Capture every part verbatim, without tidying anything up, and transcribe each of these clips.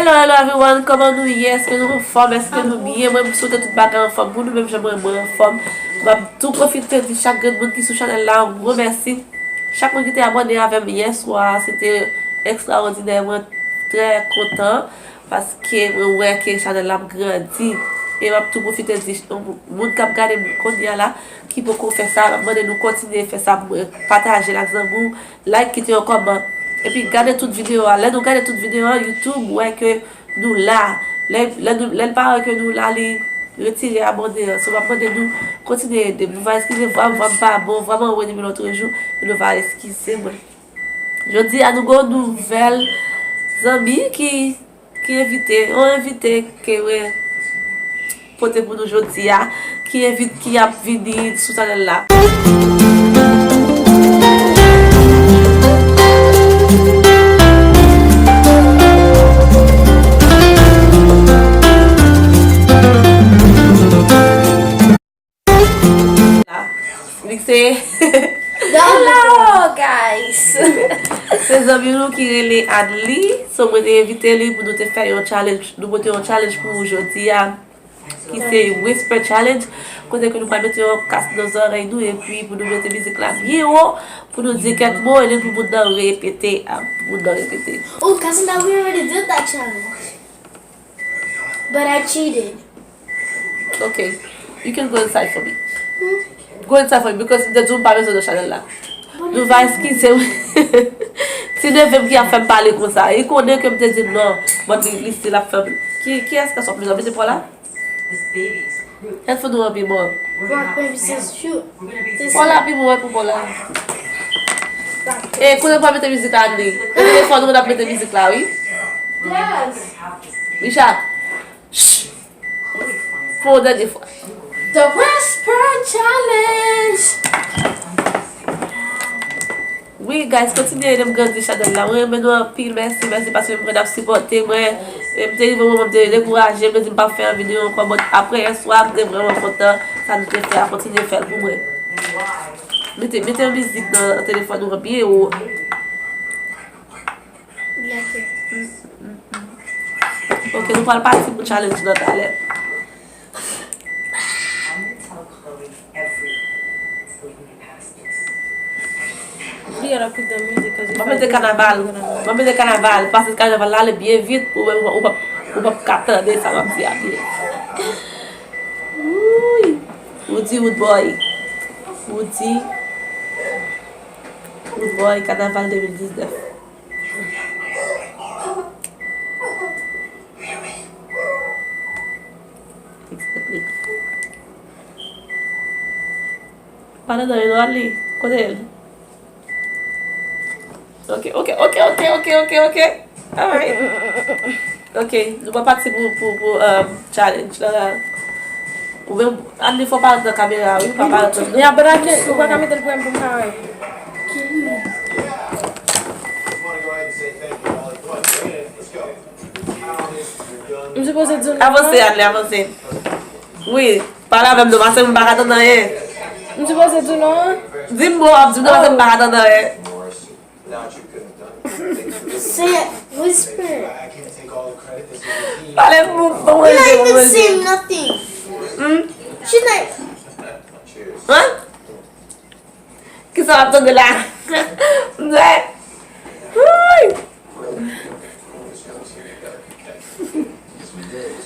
Hello, hello everyone, kòman nou ye? Èske nou anfòm? Èske nou byen? Mwen, m swete tout bagay anfòm pou nou, menm jan mwen, mwen anfòm. M ap tou pwofite di chak grenn moun ki sou chanèl la yon gwo mèsi. Chak moun ki te abòne avè m yè swa, se te ekstraòdinè, mwen trè kontan, paske mwen wè ke chanèl la ap grandi. E m ap tou pwofite di, moun k ap gade m kounye a la, ki poko fè sa, m ap mande nou kontinye fè sa, pataje l ak zanmi w, like, kite yon kòman. Epi gade tout videyo a. Lè nou gade tout videyo a, YouTube wè ke nou la. Lè, lè nou, lè l pa wè ke nou la, li retire abòne an. So, m ap mande nou kontinye ede m. Nou va eskize vwa m, vwa m pa bon, vwa m anwo depi lòt jou, nou va eskize mwen. Jodi a, nou gen yon nouvèl zanmi ki, ki envite, yon envite ke mwen pote pou nou jodi a, ki envit, ki ap vini sou chanèl la. Li se Hello, guys! Se zanmi nou ki rele Adli. So, mwen te envite li pou nou te fè yon challenge. Nou pote yon challenge pou ou jodi a, ki se Whisper Challenge. Kote ke nou pral mete yon kas nan zòrèy nou, epi pou nou mete mizik la byen wo, pou nou di kèk mo, e pou moun nan repete, a, pou moun nan repete. Oh, Cassandra, we already did that challenge. But I cheated. Okay. You can go inside for me. Go inside for me because m te di w m pa bezwen nan chanèl la. Nou va eskize m. Ti neve m ki ap fè m pale konsa. Li konnen ke m te di l non. But li, li still ap fè m. Ki, kiyès k ap sòt mwen mete pwa la? Headphone nou an pi bon. Rock, paper, scissors, shoot. Pwa la pi bon, wè pou pwa la. E, kote pou mete mizik la, Adli? Nan telefòn nou ap mete mizik la, wi. Yes. Richard. Shh. Pou yon dènye fwa. The Whisper Challenge. Wi, guys, kontinye ede m grandi chanèl la. Mwen renmen nou anpil, mèsi, mèsi paske mwen ap sipòte mwen. E m te rive yon moman m te dekouraje, m te di m p ap fè videyo ankò, but apre yè swa, m te vrèman kontan sa nou te fè a, kontinye fè l pou mwen. Mete, mete yon mizik nan telefòn ou an byen wo. Ok, nou pral pati pou challenge nan talè. Li a la put the music 'cause if Mwen mete kanaval. Mwen mete kanaval. Pase kanaval la ale byen vit. Ou menm ou p ap, ou p ap ka tande sa m ap di a byen. Woody, Woodboy. Woody, Woodboy, kanaval de mil diznèf. Pale nan yon lòt li. Kote l? Ok, ok, ok, ok, ok, ok, ok. Alright. Ok, nou pa pati pou, pou, pou, um, challenge la, la. Ou menm, Adli, fò parèt nan kamera, wi, pa parèt nan. Ya, but I can't, ou pa ka mete l pou mwen pou m ka wè. M sipoze di w non? Avanse, Adli, avanse. Wi, pale avè m non, paske m pa ka tande anyen. M sipoze di w non? Di m bon, w ap di m non, paske m pa ka tande anyen. Say it, whisper. Pale pou, pou mwen. You're not even saying nothing. Hmm? She's not. Hein? Kisa w ap tande la? Mzè. Wouyy.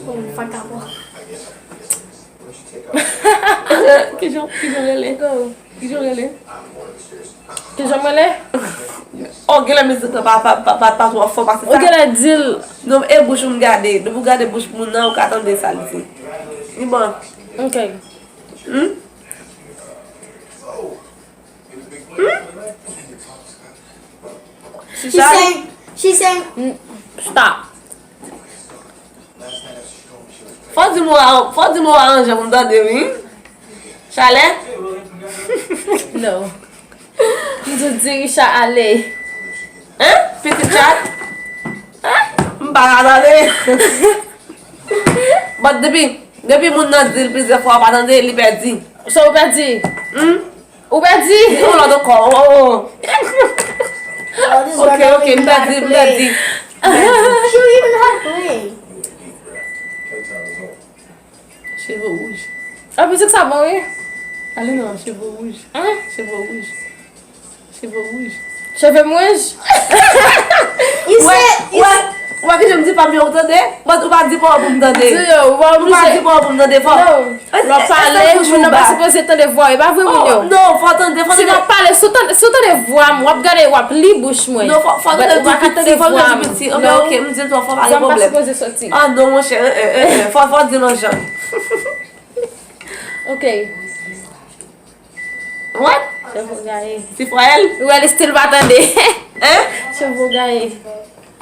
Oh, fuck, I want. Kijan, kijan w rele? Kijan w rele? Kijan m rele? Oh, genlè mizik la pa, pa, pa, pa, pa twò fò pase sa. Ou genlè di l. Non, e bouch ou m gade. Depi w gade bouch moun nan, ou ka tande sa l di. Li bon. Ok. Hmm? Hmm? She sang, she sang. Stop. Fò di mo a, fò di mo a an jan pou m tande, wi. Chalè? No. M di w di Richard ale. Hein? Pitit chat? Hein? M pa ka tande. But depi, depi moun nan di l plizyè fwa, w pa tande, li pèdi. So, ou pèdi? Hmm? Ou pèdi? Di yon lòt ankò. Oh, oh, oh. Ok, ok, m pèdi, m pèdi. She don't even know how to play. Mizik sa bon, wi. Ale non, cheve wouj. Hein? Cheve wouj. Cheve wouj. Cheve m wouj? Wè, wè, wè ki jan m di pa m yo, ou tande? Mwen, ou pa di pa w pou m tande. Di yo, ou pa Ou pa oblije. di pa w pou m tande, fò. Non. Lè w ap pale, moun nan pa sipoze tande vwa, e pa vre, moun yo. Non, fò tande, fò Si w tande. Ap pale, si w tande, si w tande vwa m, w ap gade, w ap li bouch mwen. Non, fò, fò But tande ou pa ka piti, tande fò vwa tande m. piti. Ok, Non. Ok, m di l twò fò, pa Vwa gen m pa pwoblèm. Sipoze soti. Ah non, monchè, eh, eh, eh, fò, fò di l yon jan. Ok. What? Cheve w gaye. Ti fwa èl? Ou wè li still pa tande. Hein? Cheve w gaye.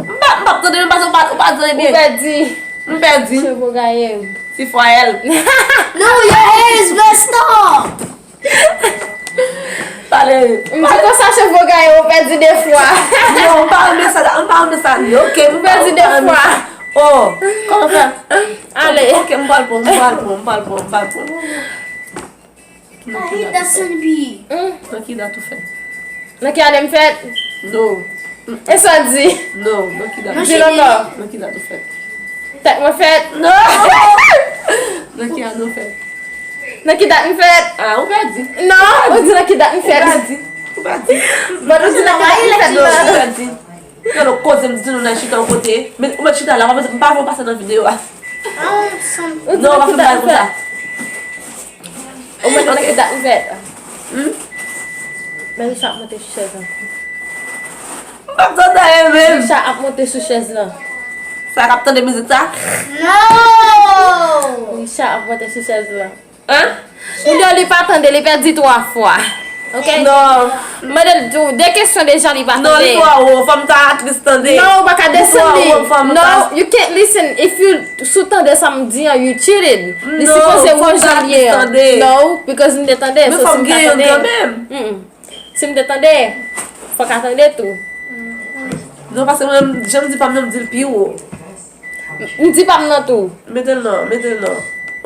M pa, m pa tande, men pase ou pa, ou pa tande Ou byen. Pèdi. M pèdi. Cheve w gaye. Ti fwa èl. No, your hair is messed up. Pale. M di konsa cheve w gaye, ou pèdi de fwa. Non, m pa renmen sa, m pa renmen sa. Ok, m Ou pèdi de fwa. Oh, kòman fè? Ale. Ok, m pral pran, m pral pran, m pral pran, m pral pran. I hate that son B. Nan ki dat ou fèt? Nan ki ane m fèt? No. E sa w di? No, nan ki dat? Di l ankò. Nan ki dat ou fèt? Tèt mwen fèt? No. Nan ki ane ou fèt? Nan ki dat m fèt? Ah, ou pèdi. Non, ou di nan ki dat m Ou fèt? pèdi. Ou pèdi. But ou di nan ki dat m fèt? Non, ou pèdi. Gade w koze m di nou nan chita yon kote. Men ou mèt chita la, m pa vle w pase nan videyo a. I want some. Ou di Non, w nan pa ki fin dat pale m konsa. fèt? Ou mèt nan ki dat m fèt? Hmm? Men Richard ap monte sou chèz lan. M p ap tande anyen menm. Richard ap monte sou chèz lan. Sa k ap tande mizik sa? No! Richard ap monte sou chèz lan. Hein? Moun yo li pa tande, li pèdi twa fwa. Ok? Non. Mande l tou, de kesyon deja li pa Non, li tande. twò wo, fò m ta at least tande. Non, ou pa ka Li twò desann li. wo, fò m ta No, you can't listen. If you, si w tande sa m di an, you cheated. Li Non, sipoze fò m wouj ta jan at li least an. tande. No, because m te tande. Men So, fò si m m ta gen youn tande. kanmenm. Mm-mm. Si m te tande, fò ka tande tou. Non, paske mwen, jan m di pa m nan, m di l pi wo. M di pa m nan tou. Mete l non, mete l non.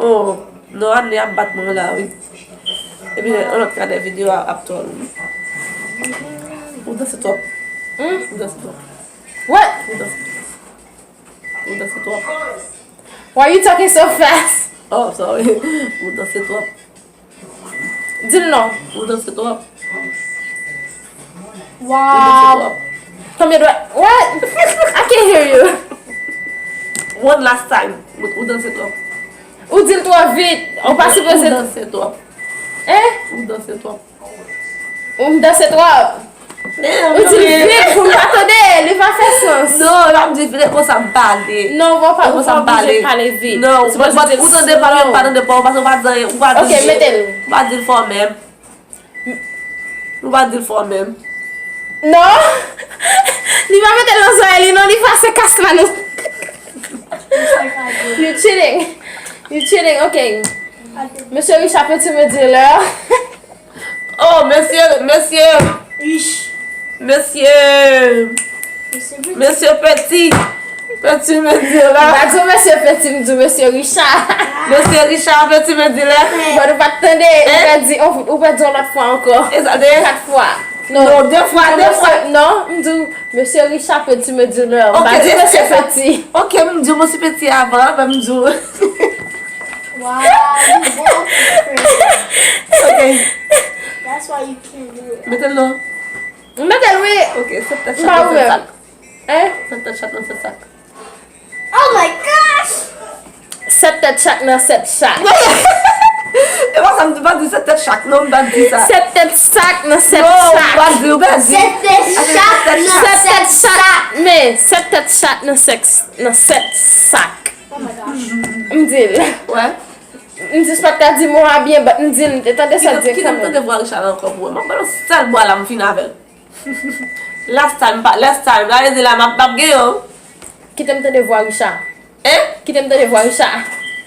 Oh, non, Anne ap bat mwen la, wi. Epi, yon lòt kadè videyo a ap twòl. Ou danse twòp. Hmm? Ou danse twòp. What? Ou danse twòp. Ou danse twòp. Why you talking so fast? Oh, sorry. Ou danse twòp. Di l non. Ou danse twòp. Ou danse Wow. twòp. Konbyen dwa? What? I can't hear you. One last time. Ou, ou danse twòp. Ou di l twò vit. Ou pa sipoze. Ou danse twòp. Hein? Ou danse twòp. Ou m danse twòp. Men, Ou di l vit pou m pa tande. Li pa fè sans. Non, l ap di vit, konsa m pale. Non, ou pa, ou Konsa pa m pale. Oblije pale vit. Non, Ou sipoze di l ou tande pa m, slow. Pa tande pa, ou pa, ou pa di anyen, ou pa di Ok, mete l. Ou pa di l fò menm. Ou pa di l fò menm. Non. Li pa mete l nan zòrèy li, non, li pase kas la, non. You cheating. You cheating, ok. Monsieur Richard, peux-tu me dire l'heure? Oh, mesye, mesye, Ish. mesye, Mesye Petit. mesye Peti. Peti, mesye la. M pa di w mesye Peti, m di w mesye Richard. Mesye Richard, Peti, mesye la. But ou pa t tande, ou Eh? pèdi, ou pèdi yon lòt fwa ankò. E sa de? Kat fwa. Non. Non, de fwa, de fwa. Non, m di w, monsieur Richard, peux-tu me dire l'heure? M Ok, pa di w e- mesye e sa- Peti. Ok, m di w mesye Peti avan, apre m di w. Wow, you both are crazy. Ok. That's why you can't do it. Mete l non. M mete l wi. Ok, sèt tèt M pa chat nan sèt ouvè. sak. Hein? Sèt tèt chat nan sèt sak. Oh my gosh! Sèt tèt chat nan sèt chat. E pa sa m di, pa di sèt tèt chak, non, m pa di sa. Sèt tèt sak nan sèt Non, ou chak. pa di, ou pa di. Sèt tèt chat nan Sèt sèt tèt chat. Men, sèt tèt chat nan sèks, nan sèt sak. Oh my gosh. M di l. Wè. M di, m pa t ka di mo a byen, but m di l, m te tande sa l di Kite m kanmenm. tande vwa Richard ankò pou wè. M ap ba l yon sèl bwa la, m fin avè l. Last time, pa, last time. La, e di la, m ap, m ap gen yon. Kite m tande vwa Richard. Hein? Kite m tande vwa Richard.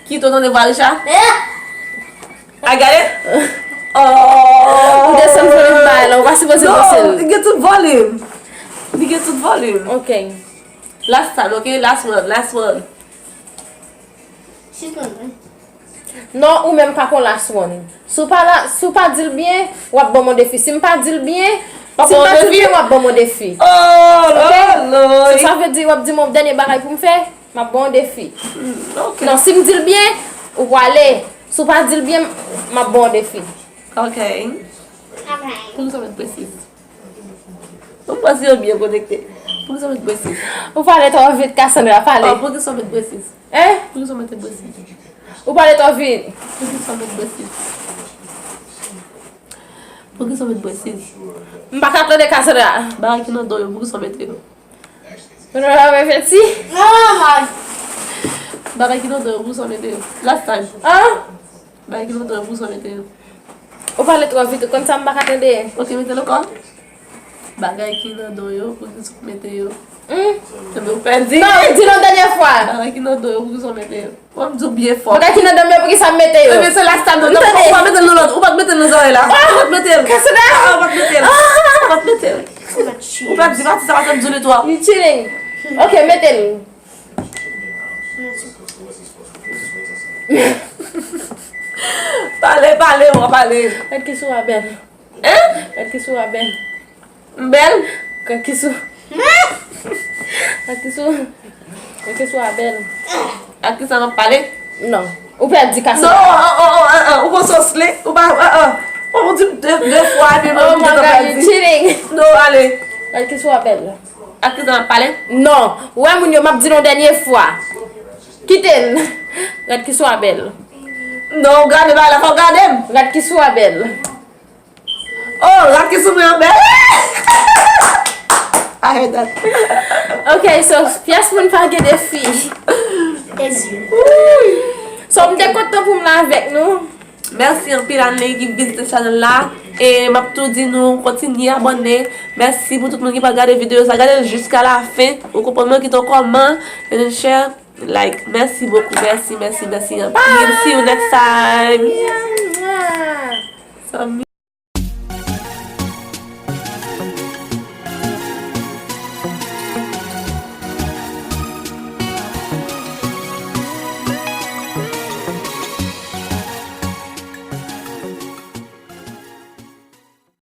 Kite w tande vwa Richard? Eh! A gade? Ou desann volim ba la, ou pa sipoze Non, pase l. Li gen tout volim. Li gen tout volim. Ok. Last time, ok? Last one, last one. She's gonna win. Non, ou menm pa kon last one. Si w pa la, si w pa di l byen, w ap ban m yon defi. Si m pa di l byen, Pa si m ban pa w di l defi? byen, w ap ban m yon defi. Oh, Ok? lolo. So, sa vle di w ap di m yon dènye bagay pou m fè, m ap ban w yon defi. Ok. Non, si m di l byen, ou prale. Si w pa di l byen, m ap ba w defi. Ok. Poukisa w met presiz? Mwen panse yo byen konekte. Poukisa w met presiz? Ou pale twò vit, Cassandra, pale. Oh, poukisa w met presiz? Hein? Poukisa w met presiz? Ou pale twò vit. Poukisa w met presiz? Poukisa w met presiz? M pa ka tande Cassandra. Bagay ki nan do yo, poukisa w mete yo? Ou nan la refleti? Bagay ki nan do yo, poukisa w mete yo? Last time. Hein? Bagay ki nan do yo, poukisa w mete yo? Ou pale twò vit, ou konn sa m pa ka tande. Ok, mete l ankò. Bagay ki nan do yo, poukisa w mete yo? Hmm? Tande ou pèdi. Non, di l yon dènyè fwa. Bagay ki nan do yo, poukisa w mete yo? Mwen m di w byen fò. Bagay ki nan do m yo, poukisa m mete yo? Ebyen se last time, non, Tande. Ou pa mete l nan zòrèy la. Ou pa mete l nan zòrèy la. Ou pa mete l. Cassandra! Ah, ou pa mete l. Ou pa mete l. Ou pèdi pati sa, pase m di li twòp. You cheating. Ok, mete l. Pale, pale, w a pale. Gad ki sou a bèl. Hein? Gad ki sou a bèl. M bèl? Gad ki sou. Gad ki sou. Gad ki sou a bèl. Ak ki sa m ap pale? Non. Ou pèdi, Non, Cassandra. oh, oh, oh, oh, oh, ou konn sòs li? Ou pa, oh, oh. Ou di de, de fwa, epi Oh mwen my m God, you pèdi. cheating. Non, ale. Gad ki sou a bèl. Ak ki sa m ap pale? Non. Ou wè moun yo, m ap di nou dènyè fwa. Kite l. Gad ki sou a bèl. Non, ou gade bagay la, fò w gade m. Gad ki sou a bèl. Oh, gad ki sou mwen an bèl. I heard that. Ok, so, pyès moun pa gen defi. So, m te kontan pou m la avèk nou. Mèsi anpil Anne ki vizite chanèl la. E m ap tou di nou kontinye abòne. Mèsi pou tout moun ki pa gade videyo sa. Gade l jiska la fen. Ou konprann mwen, kite yon kòman. And then share, like. Mèsi bokou. Mèsi, mèsi, mèsi anpil. See you next time.